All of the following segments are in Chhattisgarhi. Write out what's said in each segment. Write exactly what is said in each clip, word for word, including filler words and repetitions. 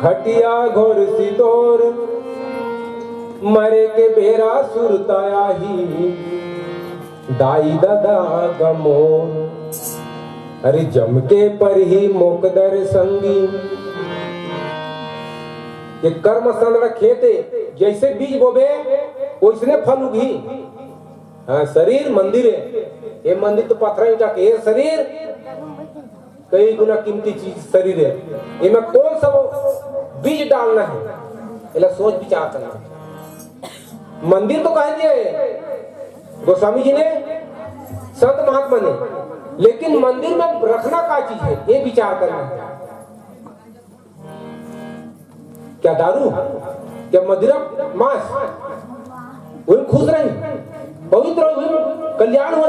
हटिया घोर सितोर, मरे के बेरा सुरता आही, दाई ददा गमोर। अरे जम के परही मोकदर संगी, ये कर्म संग खेते, जैसे बीज बोबे, वैसने फल उगही। हाँ, शरीर मंदिर है, ये मंदिर तो पत्थर ईंटा के, ये शरीर कई गुना कीमती चीज शरीर है। एमे कौन सा बीज डालना है, एला सोच विचार करना है। मंदिर तो कह दिया है गोस्वामी जी ने, संत महात्मा ने, लेकिन मंदिर में रखना का चीज है, ये विचार करना है। क्या दारू, क्या मदिरा, मांस, वही खुश रही, पवित्र हो, वही कल्याण हो।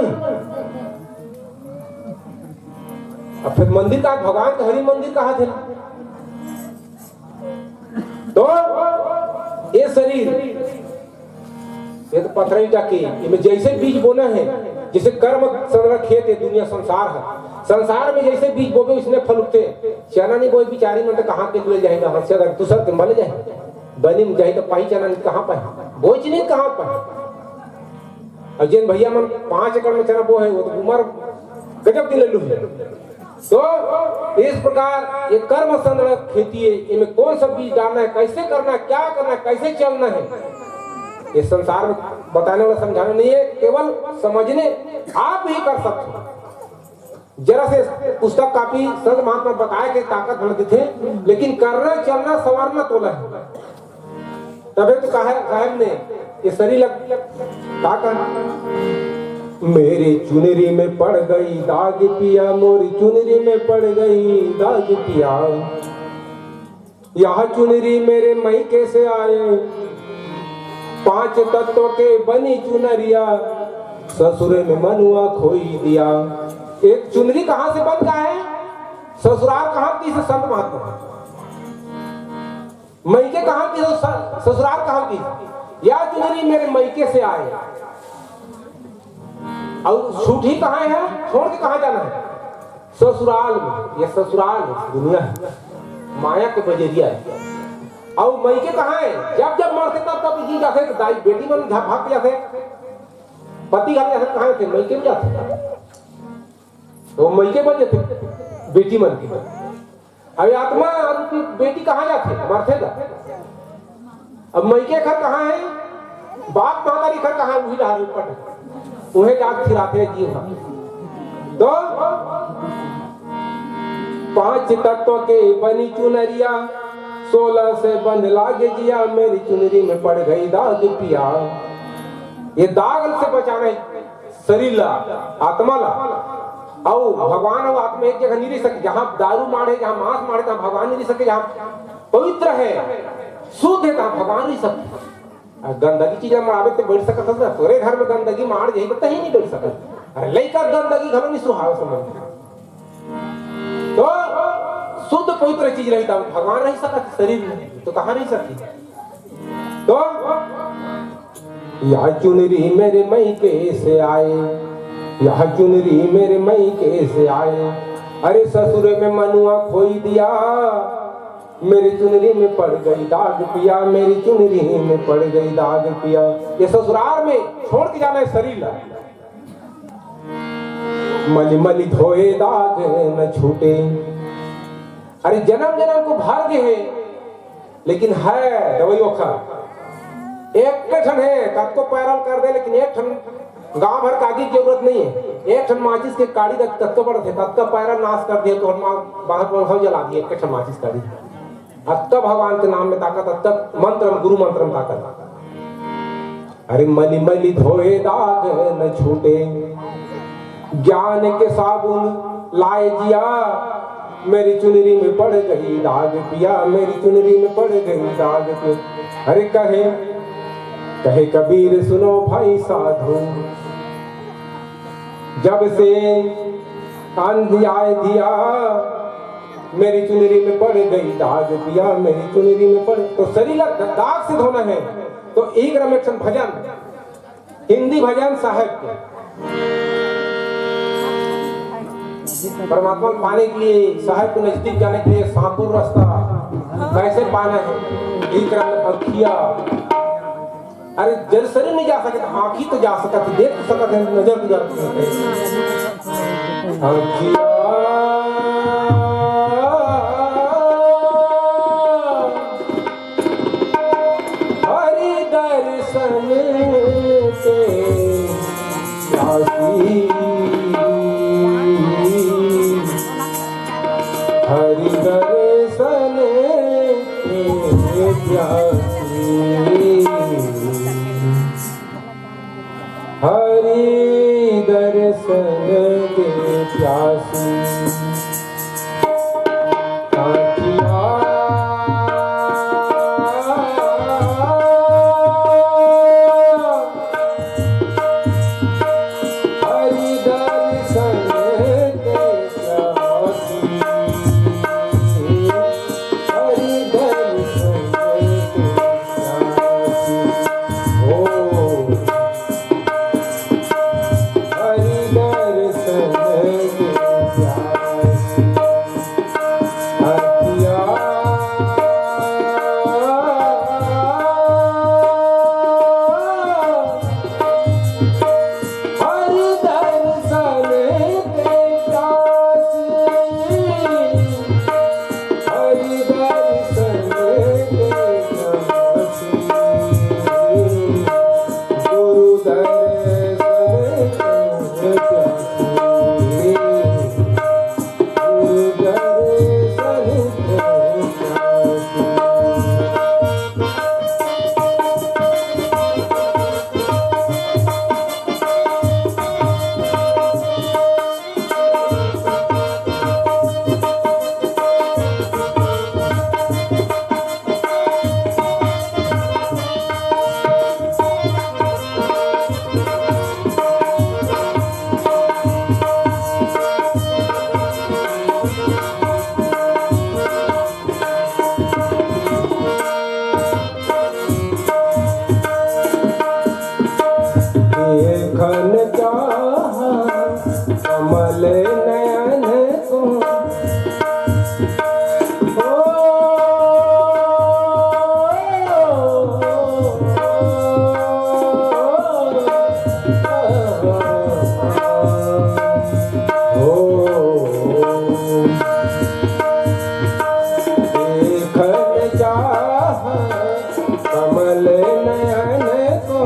अब फिर मंदिर का, भगवान का हरि मंदिर कहा थे। तो ये शरीर, ये तो पथरई टाकी, इमे जैसे बीज बोना है, जैसे कर्म संग खेत, ये दुनिया संसार है। संसार में जैसे बीज बोबे, उसने फल उगते। चना नहीं बोए, बिचारी मन तो कहाँ के लिए जाएगा? हंसिया का दूसर के मले जाए, बनी में जाए तो पाई चना नहीं, कहाँ पाए? बोच नहीं, कहाँ पाए? और जिन भैया मन पाँच एकड़ में चना बोए, वो तो उम्र गजब दिन लल्लू है। तो इस प्रकार ये कर्म संग खेती है, इनमें कौन सा बीज डालना है, कैसे करना है, क्या करना है, कैसे चलना है, ये संसार में बताने वाला, समझाने नहीं है, केवल समझने आप ही कर सकते हो। जरा से पुस्तक कॉपी संत महात्मा बताए के ताकत भर देते, लेकिन करना, चलना, संवारना तोला है। तबे तो कहा साहब ने ये शरीर लग, का कहा? मेरी चुनरी में पड़ गई दाग पिया, मोरी चुनरी में पड़ गई दाग पिया। यह चुनरी मेरे मैके से आए, पांच तत्व के बनी चुनरिया, ससुरे में मनुआ खोई दिया। एक चुनरी कहाँ से बन का है? ससुराल कहाँ की से संत महात्मा? मैके कहाँ की से स-, ससुराल कहाँ की? या चुनरी मेरे मैके से आए। और छूटी कहाँ है? छोड़ के कहाँ जाना है? ससुराल में। ये ससुराल है, दुनिया है, माया के बजरिया है। और मैके कहाँ है? जब जब मरते तब तब जी जाते, दाई बेटी मन घर भाग जाते, पति घर जाते, कहाँ थे? मैके में जाते। तो मैके बन जाते बेटी मन की। अब ये आत्मा रूपी बेटी कहाँ जाथे? मरथे गा। अब मइके घर कहाँ है? बाप महतारी घर कहाँ है? उही डहर ऊपर, उहे जात थिराथे जीव ह। तो पांच तत्व के बनी चुनरिया, सोलह से बंध लागे जिया, मेरी चुनरी में पड़ गई दाग पिया। ये दाग से बचाना है शरीर ला, आत्मा ला। अउ भगवान अउ आत्मा एक जगह नहीं रह सके। जहाँ दारू माड़े, जहाँ मांस माड़े, तहाँ भगवान नहीं रह सके। जहाँ पवित्र है, शुद्ध है, तहाँ भगवान रह सके। आ, गंदगी चीज ला माड़ाबे तो बैठ सकत हस ना, तोरे घर में गंदगी माड़ जाही तो तहीं नहीं बैठ सकत। अरे लइका गंदगी घलो नहीं सुहावे समझ। तो शुद्ध पवित्र चीज रही तब भगवान रह सकत शरीर में, तो कहाँ रह सकती? तो यह चुनरी मेरे मइके से आए, यह चुनरी मेरे मइके से आए, अरे ससुर में मनुआ खोई दिया, मेरी चुनरी में पड़ गई दाग पिया, मेरी चुनरी में पड़ गई दाग पिया। ये ससुराल में छोड़ के जाना है शरीर ला। मलि मलि धोए दाग न छूटे। अरे जन्म जन्म को भर गे हे, लेकिन है दवाई ओखर एक ठन है, कतको पैरल कर दे, लेकिन एक ठन गांव भर कागी के जरूरत नहीं है। एक ठन माचिस के काड़ी रख, कतको बड़ा थे, कतका पैरल नाश कर दिए, तो हम बाहर पर जला दिए एक ठन माचिस काड़ी। अतका भगवान के नाम में ताकत, अतका मंत्र, गुरु मंत्र में ताकत। अरे मलि मलि धोए दाग न छूटे, ज्ञान के साबुन लाए जिया, मेरी चुनरी में पड़ गई दाग पिया, मेरी चुनरी में पड़ गई दाग पिया। अरे कहे, कहे कबीर सुनो भाई साधु, जब से अंध आए दिया, मेरी चुनरी में पड़ गई दाग पिया, मेरी चुनरी में पड़, तो शरीर ला दाग से धोना है। तो एक रमेशन भजन, हिंदी भजन साहेब के, परमात्मा को पाने के लिए, साहेब को नजदीक जाने के लिए सांपुर रास्ता, कैसे पाना है? ये क्रम में अँखिया, अरे, जर शरीर नहीं जा सकता, आँखी तो जा सकत हे, देख तो सकत हे, नजर तो जा सकत हे। अँखिया हरि दर्शन के प्यासी, हरि दर्शन के प्यासी, हरि दर्शन के प्यासी। देखन चाहा कमल नयन को। ओ, ओ, देखन चाहा कमल नयन को।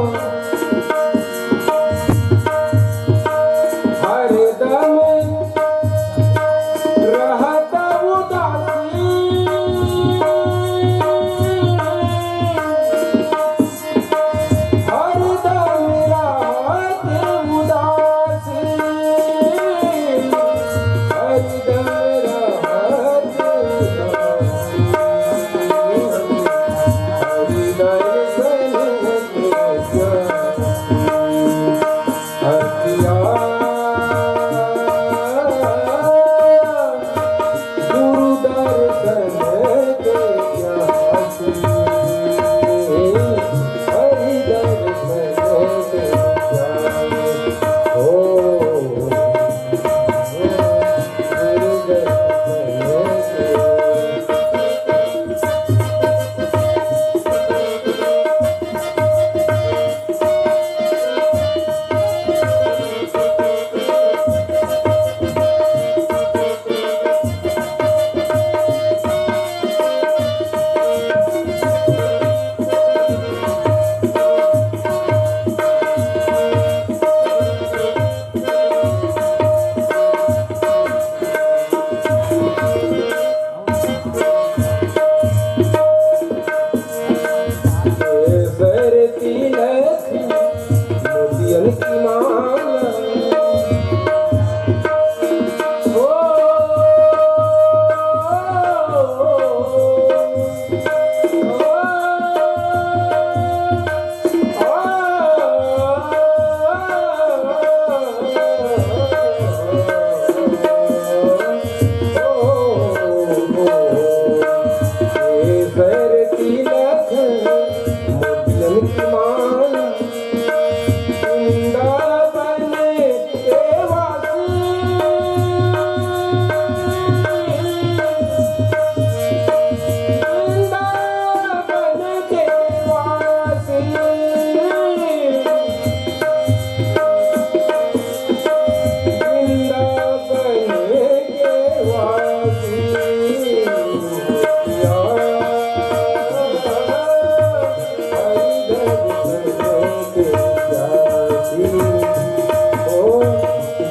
ओ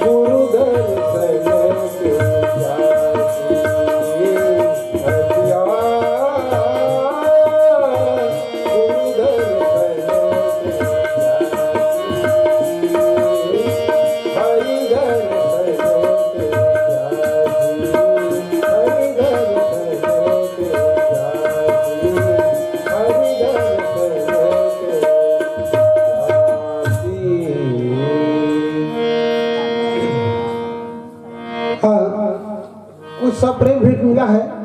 गुरु दर्शन के प्यासी, हरिया गुरु दर्शन के प्यासी, हरि दर्शन के प्यासी, हरि दर्शन के प्यासी, हरि दर्शन के प्यासी। हाँ, कुछ सब प्रेम भेंट मिला है।